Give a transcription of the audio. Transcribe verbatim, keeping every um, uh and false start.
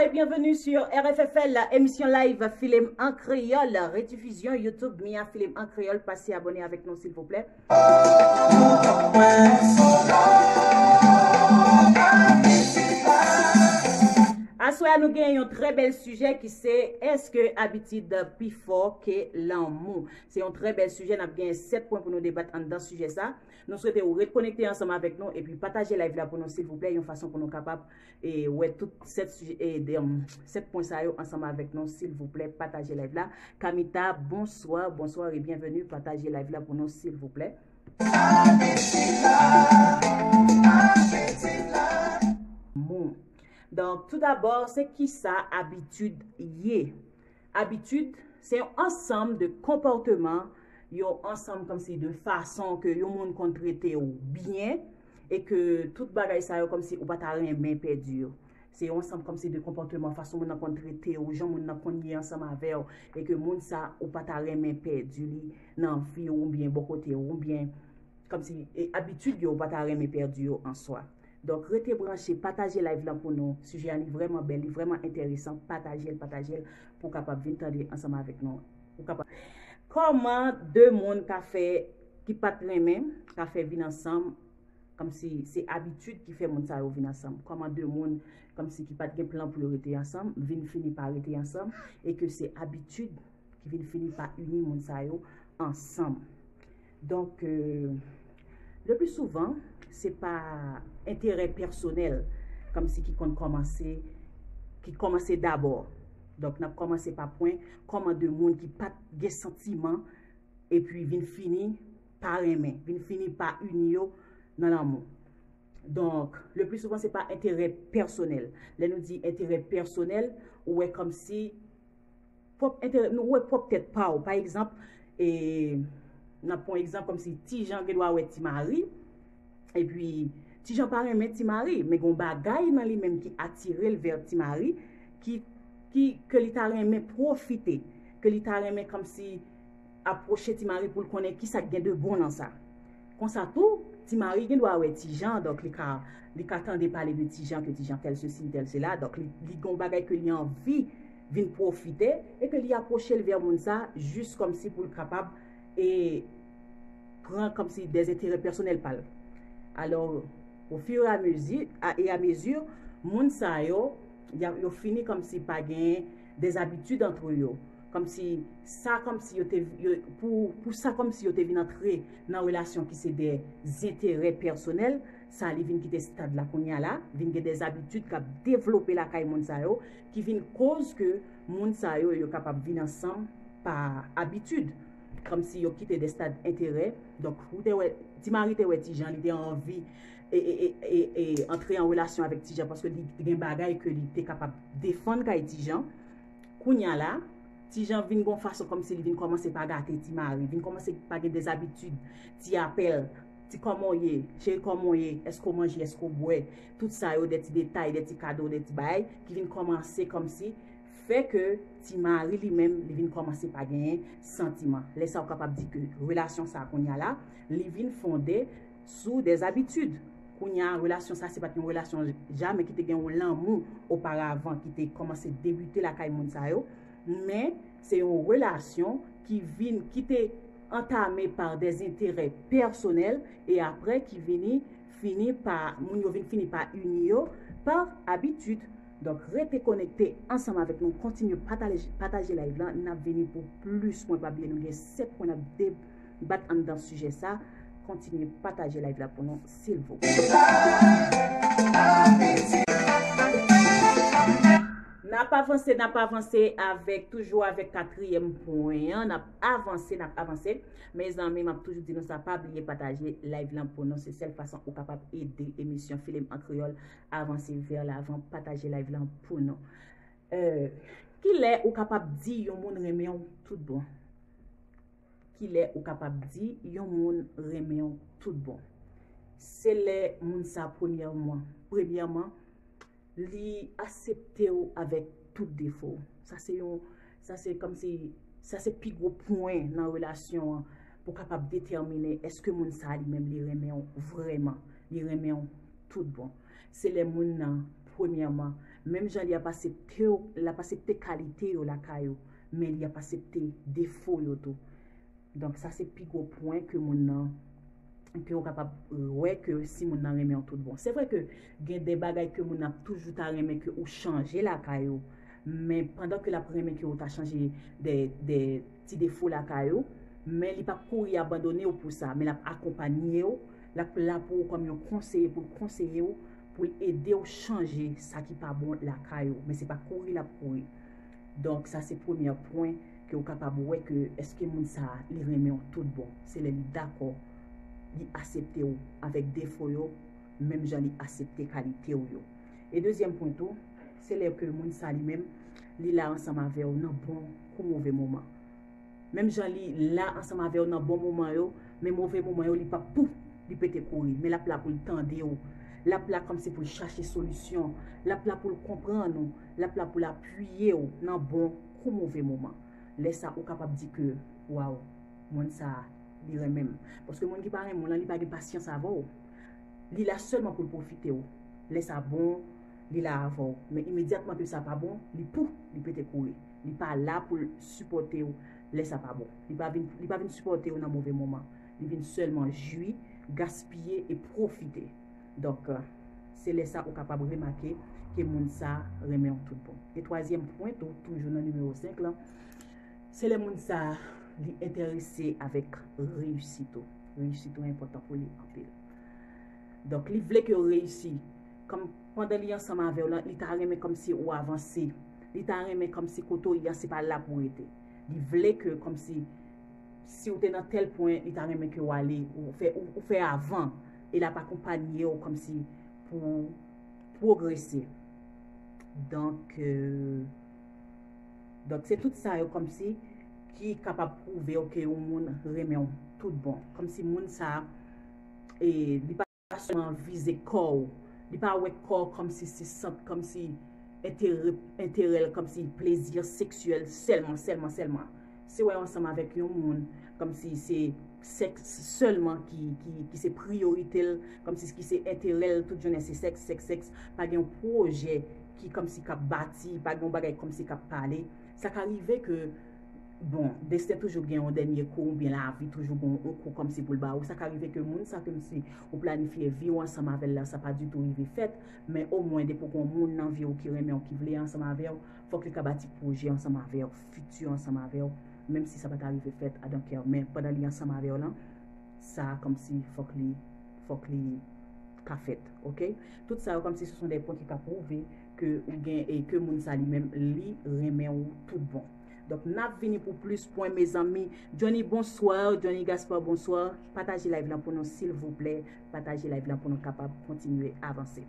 Et bienvenue sur R F F L, émission live Filim an Kreyòl, rediffusion YouTube Mia Filim an Kreyòl. Pase abòne avèk nou, silvouplè. Aswè a, nou gen yon trè bèl sijè ki se, èske abitid pi fò ke lanmou? Se yon trè bèl sijè, n ap gen sèt pwen pou nou debat anndan sijè sa. Nou swete ou ret konekte ansanm avèk nou epi pataje live la pou nou, silvouplè, yon fason pou nou kapab e wè tout sèt sijè, e, de, um, sèt pwen sa yo ansanm avèk nou, silvouplè, pataje live la. Kamita, bonsoir, bonsoir et bienvenue. Pataje live la pou nou, silvouplè. Bon. Donk, tou dabò, se kisa abitid ye? Abitid, se yon ansanm de konpòteman, yon ansanm kòmsi de fason ke yon moun konn trete w byen, e ke tout bagay sa yo kòmsi ou pa ta renmen pèdi yo. Se yon ansanm kòmsi de konpòteman, fason moun nan konn trete w, jan moun nan konn ye ansanm avè w, e ke moun sa ou pa ta renmen pèdi li nan vi w oubyen bò kote w, oubyen kòmsi, e, abitid yo ou pa ta renmen pèdi yo an swa. Donk, rete branche, pataje live lan pou nou. Sijè a li vrèman bèl, li vrèman enteresan. Pataje l, pataje l pou w kapab vin tande ansanm avèk nou. Ou kapab. Kòman de moun ka fè, ki pa t renmen, ka fè vin ansanm, kòmsi se abitid ki fè moun sa yo vin ansanm? Kòman de moun, kòmsi ki pa t gen plan pou yo rete ansanm, vin fini pa rete ansanm, e ke se abitid ki vin fini pa ini moun sa yo ansanm? Donk, euh, le pli souvan, se pa enterè pèsonèl, kòmsi ki konn kòmanse, ki kòmanse dabò. Donk, n ap kòmanse pa pwen, kòman de moun ki pa t gen santiman, epi vin fini pa renmen, vin fini pa ini yo nan lanmou. Donk, le pli souvan, se pa enterè pèsonèl. Lè nou di enterè pèsonèl, ou wè kòmsi pwòp enterè, nou wè pwòp tèt pa w. Pa egzanp, e, n ap pran egzanp kòmsi Ti Jan gen dwa wè Ti Mari, epi Ti Jan pa renmen Ti Mari, men gen yon bagay nan li menm ki atire l vè Ti Mari, ki, ki, ke li ta renmen pwofite, ke li ta renmen kòmsi apwoche Ti Mari pou l konnen kisa k gen de bon nan sa. Konsa tou, Ti Mari gen dwa wè Ti Jan, donk li ka, li ka tande pale de Ti Jan, ke Ti Jan tèl sesi, tèl sela, donk li, li gen yon bagay ke li anvi vin pwofite, e ke li apwoche l vè moun sa, jis kòmsi pou l kapab, e, pran kòmsi dèzenterè pèsonèl pa l. Alò, au fur et à mesure, à, et à mesure, moun sa yo, y a, yo fini kòmsi pa gen des habitudes entre yo. Kòmsi sa, kòmsi yo te, yo, pou, pou sa, kòmsi yo te vin antre nan relasyon ki se de enterè pèsonèl, sa li vin kite stad la kounye a la, vin gen des habitudes k ap devlope lakay moun sa yo, ki vin koz ke moun sa yo, yo kapab vin ansanm pa abitid. Kòmsi yo kite de stad enterè. Donk, ou te wè, Ti Mari te wè Ti Jan, li te anvi e, e, e, e, e antre an relasyon avèk Ti Jan, paske li gen bagay ke li te kapab defann kay Ti Jan. Kounye a la, Ti Jan vin gon fason kòmsi li vin kòmanse pa gate Ti Mari, vin kòmanse pa gen dezabitid, ti apèl, ti kòman w ye, cheri kòman w ye, èske w manje, èske w bwè, tout sa yo, de ti detay, de ti kado, de ti bagay, ki vin kòmanse kòmsi fè ke Ti Mari li menm, li vin kòmanse pa genyen santiman. Lè sa, ou kapab di ke relasyon sa a kounye a la, li vin fonde sou dezabitid. Kounye a, relasyon sa, se pa t yon relasyon jamè ki te gen yon lanmou oparavan ki te kòmanse debite lakay moun sa yo, men se yon relasyon ki vin, ki te antame pa des enterè pèsonèl, e apre ki vini, fini pa, moun yo vin fini pa ini yo pa abitid. Donk, rete konekte ansanm avèk nou, kontinye pataje, pataje live lan, n ap vini pou plis pwen, pa bliye nou gen sèt pwen n ap debat anndan sijè sa. Kontinye pataje live la pou nou, silvouplè. N ap avanse, n ap avanse avèk, toujou avèk katriyèm pwen an, n ap avanse, n ap avanse. Mezanmi, m ap toujou di nou sa, pa bliye pataje live lan pou nou, se sèl fason ou kapab ede emisyon Filim an Kreyòl avanse vè lavan, pataje live lan pou nou. Euh, kilè ou kapab di yon moun renmen w tout bon? Kilè ou kapab di yon moun renmen w tout bon? Se lè moun sa premyèman, premyèman, li aksepte w avèk tout defo w. Sa se yon, sa se kòmsi, sa se pi gwo pwen nan relasyon an pou kapab detèmine èske moun sa li menm li renmen w vrèman, li renmen w tout bon. Se lè moun nan Premyèman, menm jan li ap aksepte w, l ap aksepte kalite yo lakay ou, men li ap aksepte defo yo tou. Donk, sa se pi gwo pwen ke moun nan, ke w kapab wè ke si moun nan renmen w tout bon. Se vre ke gen de bagay ke moun nan ap toujou ta renmen ke ou chanje lakay ou, men pandan ke l ap renmen ke ou ta chanje de, de ti defo lakay ou, men li p ap kouri abandone w pou sa, men l ap akonpanye w, l ap la pou ou kòm yon konseye, pou l konseye w, pou l ede w chanje sa ki pa bon lakay ou, men se pa kouri l ap kouri. Donk, sa se premye pwen ke w kapab wè ke èske moun sa a, li renmen w tout bon. Se lè li dakò, li aksepte w avèk defo yo, menm jan li aksepte kalite w yo. E dezyèm pwen tou, se lè ke moun sa li menm, li la ansanm avè w nan bon kou move moman. Menm jan li la ansanm avè w nan bon moman yo, men move moman yo, li p ap pou, li pete kouri. Men l ap la pou l tande w. L ap la kòmsi pou l chache solisyon. L ap la pou l konprann ou. L ap la pou l apiye w nan bon kou move moman. Lè sa, ou kapab di ke, waw, moun sa a, li renmen m. Paske moun ki pa renmen w lan, li pa gen pasyans avè w. Li la sèlman pou l pwofite w. Lè sa bon, li la avè w. Men imedyatman ke sa pa bon, li pou, li pete kouri. Li pa la pou l sipòte w lè sa pa bon. Li pa vin, li pa vin sipòte w nan move moman. Li vin sèlman jwi, gaspiye e pwofite. Donk, se lè sa ou kapab remake ke moun sa renmen w tout bon. E twazyèm pwen tou, toujou nan nimewo senk lan, se lè moun sa li enterese avèk reyisit ou. Reyisit ou enpòtan pou li anpil. Donk, li vle ke w reyisi. Kòm pandan li ansanm avè w lan, li ta renmen kòmsi ou avanse. Li ta renmen kòmsi kote w ye a, se pa la pou w rete. Li vle ke kòmsi, si w te nan tèl pwen, li ta renmen ke w ale, ou fè, ou, ou fè avan. E l ap akonpanye w kòmsi pou w pwogrese. Donk, euh, donk, se tout sa yo kòmsi ki kapab pwouve w ke yon moun renmen w tout bon. Kòmsi moun sa, e, li pa sèlman vize kò w. Li pa wè kò w kòmsi se sant, kòmsi enterè, enterè l, kòmsi plezi seksyèl sèlman, sèlman, sèlman. Se wè ansanm avèk yon moun, kòmsi se sèks sèlman ki, ki, ki se priyorite l, kòmsi ki se enterè l, tout jounen se sèks, sèks, sèks. Pa gen yon pwojè ki kòmsi k ap bati, pa gen yon bagay kòmsi k ap pale. Sa ka rive ke, bon, desten toujou gen yon dènye kou, oubyen lavi toujou gen yon kou kòmsi pou l ba ou. Sa ka rive ke moun sa kòmsi ou planifye vi w ansanm avè l la, sa pa ditou rive fèt, men omwen depi w gen yon moun nan vi w ki renmen w, ki vle ansanm avè w, fòk li ka bati pwojè ansanm avè w, fiti ansanm avè w, menm si sa pa ta rive fèt, I don't care. Men pandan li ansanm avè w lan, sa kòmsi fòk li, fòk li ka fèt, oke? Tout sa yo kòmsi se son de pwen ki ka pwouve ke ou gen e ke moun sa li menm li renmen w tout bon. Donk, n ap vini pou plis pwen, mezanmi. Johnny, bonswa. Johnny Gaspard, bonswa. Pataje live lan pou nou, silvouplè. Pataje live lan pou nou kapab kontinye avanse.